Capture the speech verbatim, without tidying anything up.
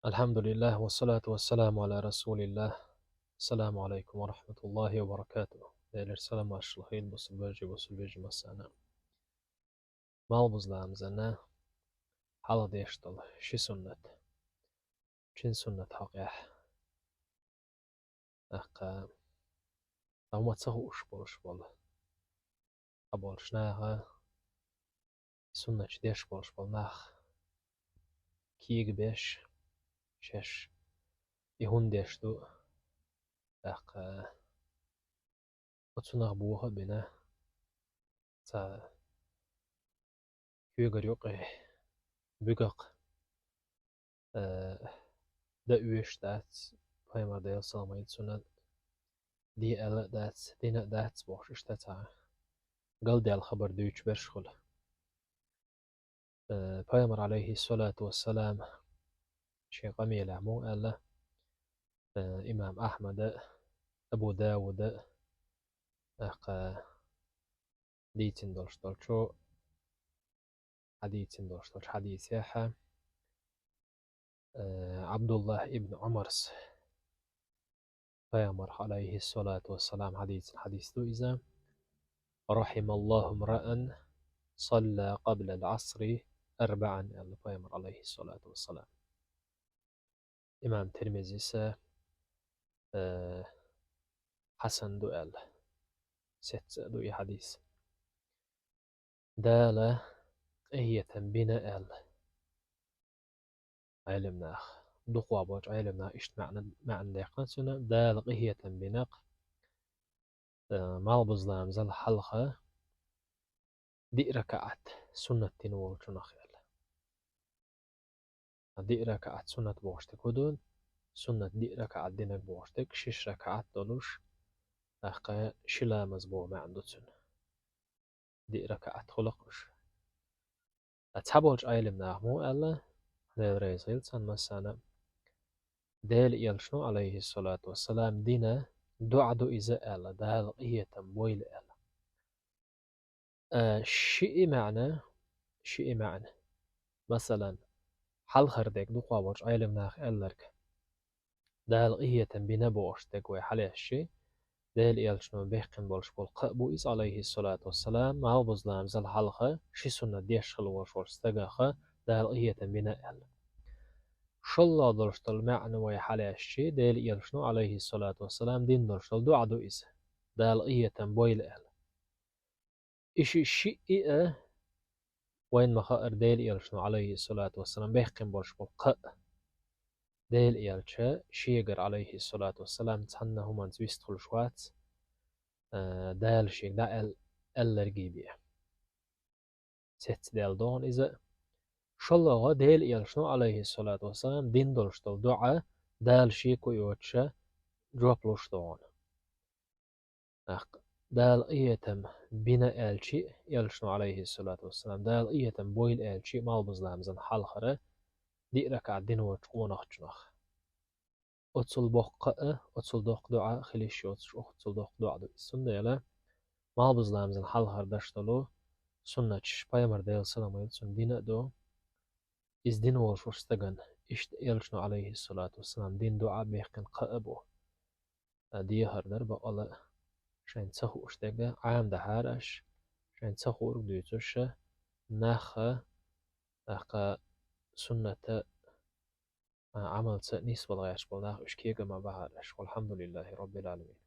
الحمد لله والصلاة والسلام على رسول الله. السلام عليكم ورحمة الله وبركاته. Делера салам-маршалла хуьлда бусалба вежарий, бусалба вежарий массанена. Малхбуза ламазан хьалха деш дола ши суннат. Шин суннат хьокъехь. ТӀаккха хӀума ца хууш болуш болу, цхьаболчу наха, суннаташ деш болуш болу нах кегабеш, шаьш и хӀунда деш ду, тӀаккха оцунах боха а бина, цхьа когара юкъе буьгакх, э, дан оьшуш дац, пайхамар, Делан салам хуьлда цунна, де аьлла а дац, дина а дац бохуш, иштта цхьа галдаьлла хабар дуьйцуш берш хуьлу. Э, пайхамар, алейхиссалату вассалам, шен къамелехь муха аьлла, э, имам Ахьмада, Абу Дауда, тӀаккха дийцина долуш долчу, хьадийцина долуш долчу хьадисехь, э, Абдуллах ибн Умарс пайхамарх, алейхиссалату вассалам, хьадийцина хьадис ду иза: «رحم الله امرأ صلى قبل العصر أربعا», аьлла пайхамар, алейхиссалату вассалам. Имам Тирмизис, э, хьасан ду аьлла. Сецца а ду и хьадис. Дала къинхетам бина аьлла Ӏелам наха. Дукхах болчу Ӏелам наха иштта маьӀна, маьӀна даьккхина цуьнан: Дала къинхетам бина-кх, э, малхбуза ламазал хьалха диъ ракаӀат суннат дина волчунах аьлла. Диъ ракаӀат суннат бохуш дерг хӀун ду? Суннат диъ ракаӀат динарг бохуш дерг, шиш ракаӀат долуш, тӀаккха ши ламаз боху маьӀна ду цуьнан. Диъ ракаӀат хуьлу-кх уьш. Ткъа цхьаболчу Ӏелам наха муха аьлла, Дела реза хуьлда царна массарна, Делан элчано, алейхиссалату вассалам, дина доӀа ду иза аьлла, Дала къинхетам бойла аьлла. Э, шиъ маьӀна, шиъ маьӀна. Масалан, хьалхара дерг дукхах болчу Ӏелам наха аьлларг, Дала къинхетам бина бохуш дерг вай хьалаьцчи, Делан элчано баьккхина болуш болу кхаъ бу иза, алейхиссалату вассалам, малхбуза ламазал хьалха ши суннат деш хила волуш волчу стагах Дала къинхетам бина аьлла. ШолгӀа долуш долу маьӀна вай хьалаьцчи, Делан элчано, алейхиссалату вассалам, дина долуш долу доӀа ду иза, Дала къинхетам бойла аьлла. И шиъ, шиъ а вайна ма-хаъара Делан элчано, алейхиссалату вассалам, баьккхина болуш болу кхаъ. Делан элча шегара, алейхиссалату вассалам, цхьанна хӀуманца вистхуьлуш вац, а, Дала шега дӀааьл-, аьлларгий бен. Сецна даьлла догӀу иза. ШолгӀа, Делан элчано, алейхиссалату вассалам, дина долуш долу доӀа Дала шеко йоцуша жоп луш догӀу. ТӀаккха Дала къинхетам бина аьлчи, элчано, алейхиссалату вассалам, Дала къинхетам бойла аьлчи, малхбуза ламазан хьалхара диъ ракаӀат дина волчу къонахчунах. Оцул боккха а, оцул доккха доӀа хила йиш йоцуш, оцул доккха доӀа ду иза. Цундела малхбуза ламазан хьалхара деш долу суннаташ пайхамар, Делан салам хуьлда цунна, дина а ду. Иза дина волуш волчу стагана иштта элчано, алейхиссалату вассалам, дина доӀа а, баьккхина кхаъ а бу. А, дехар дара бакъала, шайна ца хууш дерг Ӏамадахьара аш, шайна ца хуург дуьйцуша, нах а, тӀаккха суннат а, а, Ӏамалца нисбала гӀерташ болу нах, уьш кега ма бахьара аш. Валхьамдулиллахи Роббил Ӏаламин.